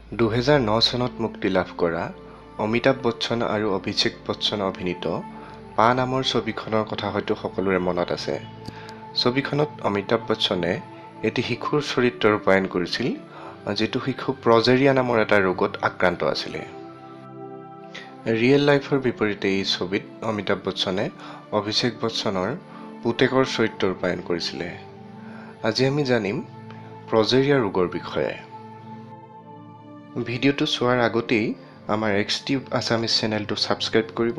2009 চনত মুক্তি লাভ কৰা অমিতাভ বচ্চন আৰু অভিষেক বচ্চন অভিনীত পা নামৰ ছবিখনৰ কথা হয়তো সকলোৰে মনত আছে। ছবিখনত অমিতাভ বচ্চনে এটি শিশুৰ চৰিত্ৰ ৰূপায়ণ কৰিছিল, যিটো শিশু প্ৰজেৰিয়া নামৰ এটা ৰোগত আক্ৰান্ত আছিলে। ৰিয়েল লাইফৰ বিপৰীতে এই ছবিত অমিতাভ বচ্চনে অভিষেক বচ্চনৰ পুতেকৰ চৰিত্ৰ ৰূপায়ণ কৰিছিলে। আজি আমি জানিম প্ৰজেৰিয়া ৰোগৰ বিষয়ে। ভিডিঅ'টো চোৱাৰ আগতেই আমাৰ এক্সটিউব আছামিজ চেনেলটো ছাবস্ক্ৰাইব কৰিব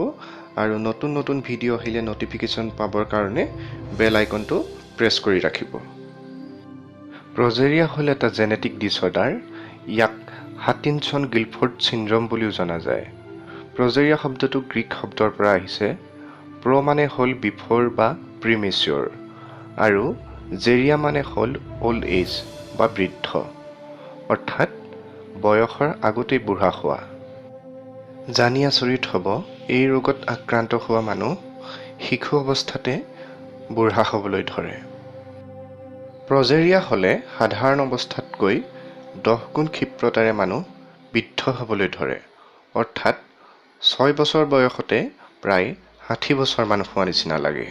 আৰু নতুন নতুন ভিডিঅ' আহিলে ন'টিফিকেশ্যন পাবৰ কাৰণে বেল আইকনটো প্ৰেছ কৰি ৰাখিব। প্ৰজেৰিয়া হ'ল এটা জেনেটিক ডিছঅৰ্ডাৰ। ইয়াক হাটিনছন গিলফৰ্ড চিণ্ড্ৰম বুলিও জনা যায়। প্ৰজেৰিয়া শব্দটো গ্ৰীক শব্দৰ পৰা আহিছে। প্ৰ মানে হ'ল বিফ'ৰ বা প্ৰিমেচিয়ৰ আৰু জেৰিয়া মানে হ'ল অল্ড এজ বা বৃদ্ধ, অৰ্থাৎ বয়সৰ আগতেই বুঢ়া হোৱা। জানি আচৰিত হ'ব, এই ৰোগত আক্ৰান্ত হোৱা মানুহ শিশু অৱস্থাতে বুঢ়া হ'বলৈ ধৰে। প্ৰজেৰিয়া হ'লে সাধাৰণ অৱস্থাতকৈ 10 গুণ ক্ষিপ্ৰতাৰে মানুহ বৃদ্ধ হ'বলৈ ধৰে, অৰ্থাৎ 6 বছৰ বয়সতে প্ৰায় 60 বছৰমান হোৱা নিচিনা লাগে।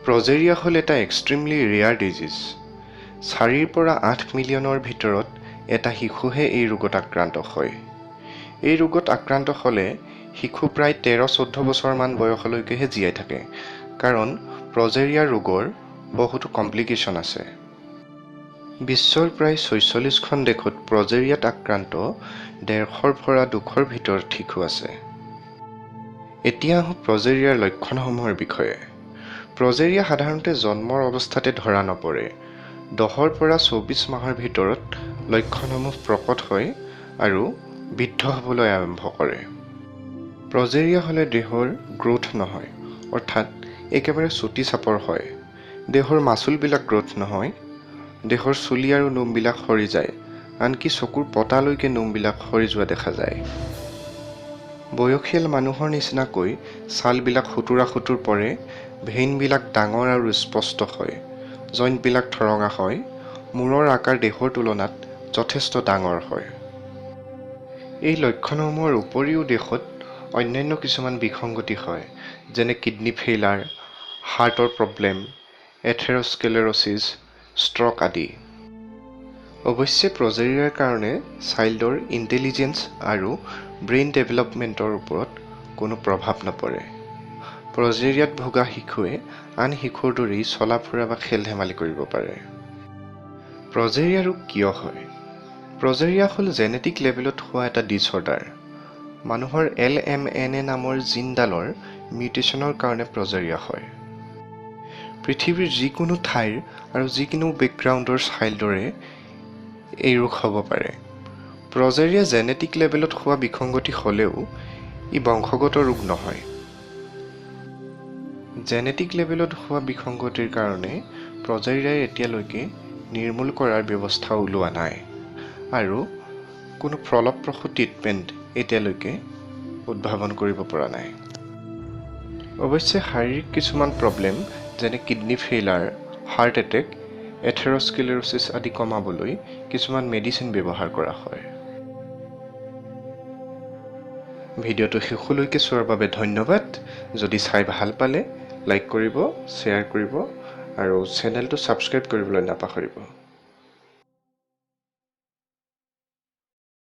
প্ৰজেৰিয়া হ'ল এটা এক্সট্ৰিমলি ৰেয়াৰ ডিজিজ। 4ৰ পৰা 8 মিলিয়নৰ ভিতৰত এটা শিশুহে এই ৰোগত আক্ৰান্ত হয়। এই ৰোগত আক্ৰান্ত হ'লে শিশু প্ৰায় 13-14 বছৰমান বয়সলৈকেহে জীয়াই থাকে, কাৰণ প্ৰজেৰিয়া ৰোগৰ বহুতো কমপ্লিকেশ্যন আছে। বিশ্বৰ প্ৰায় 46খন দেশত প্ৰজেৰিয়াত আক্ৰান্ত 150ৰ পৰা 200ৰ ভিতৰত শিশু আছে। এতিয়া আহোঁ প্ৰজেৰিয়াৰ লক্ষণসমূহৰ বিষয়ে। প্ৰজেৰিয়া সাধাৰণতে জন্মৰ অৱস্থাতে ধৰা নপৰে। 10ৰ পৰা 24 মাহৰ ভিতৰত লক্ষণসমূহ প্ৰকট হয় আৰু বৃদ্ধ হ'বলৈ আৰম্ভ কৰে। প্ৰজেৰিয়া হ'লে দেহৰ গ্ৰ'থ নহয়, অৰ্থাৎ একেবাৰে চুটি চাপৰ হয়। দেহৰ মাচুলবিলাক গ্ৰ'থ নহয়, দেহৰ চুলি আৰু নোমবিলাক সৰি যায়, আনকি চকুৰ পতালৈকে নোমবিলাক সৰি যোৱা দেখা যায়। বয়সীয়াল মানুহৰ নিচিনাকৈ ছালবিলাক সুতুৰা সুতুৰ পৰে, ভেইনবিলাক ডাঙৰ আৰু স্পষ্ট হয়, জইণ্টবিলাক ঠৰঙা হয়, মূৰৰ আকাৰ দেহৰ তুলনাত যথেষ্ট ডাঙৰ হয়। এই লক্ষণসমূহৰ উপৰিও দেহত অন্যান্য কিছুমান বিসংগতি হয়, যেনে কিডনী ফেইলাৰ, হাৰ্টৰ প্ৰব্লেম, এথেৰস্কেলেৰ'ছিছ, ষ্ট্ৰক আদি। অৱশ্যে প্ৰজেৰিয়াৰ কাৰণে চাইল্ডৰ ইণ্টেলিজেঞ্চ আৰু ব্ৰেইন ডেভেলপমেণ্টৰ ওপৰত কোনো প্ৰভাৱ নপৰে। প্ৰজেৰিয়াত ভোগা শিশুৱে আন শিশুৰ দৰেই চলা ফুৰা বা খেল ধেমালি কৰিব পাৰে। প্ৰজেৰিয়া ৰোগ কিয় হয়? প্ৰজেৰিয়া হ'ল জেনেটিক লেভেলত হোৱা এটা ডিছঅৰ্ডাৰ। মানুহৰ LMNA নামৰ জিনডালৰ মিউটেশ্যনৰ কাৰণে প্ৰজেৰিয়া হয়। পৃথিৱীৰ যিকোনো ঠাইৰ আৰু যিকোনো বেকগ্ৰাউণ্ডৰ চাইল্ডৰে এই ৰোগ হ'ব পাৰে। প্ৰজেৰিয়া জেনেটিক লেভেলত হোৱা বিসংগতি হ'লেও ই বংশগত ৰোগ নহয়। জেনেটিক লেভেলত হোৱা বিসংগতিৰ কাৰণে প্ৰজেৰিয়াই এতিয়ালৈকে নিৰ্মূল কৰাৰ ব্যৱস্থা ওলোৱা নাই আৰু কোনো ফলপ্ৰসূ ট্ৰিটমেণ্ট এতিয়ালৈকে উদ্ভাৱন কৰিব পৰা নাই। অৱশ্যে শাৰীৰিক কিছুমান প্ৰব্লেম, যেনে কিডনী ফেইলাৰ, হাৰ্ট এটেক, এথেৰস্কেলেৰ'ছিছ আদি কমাবলৈ কিছুমান মেডিচিন ব্যৱহাৰ কৰা হয়। ভিডিঅ'টো শেষলৈকে চোৱাৰ বাবে ধন্যবাদ। যদি চাই ভাল পালে লাইক কৰিব, শ্বেয়াৰ কৰিব আৰু চেনেলটো ছাবস্ক্ৰাইব কৰিবলৈ নাপাহৰিব।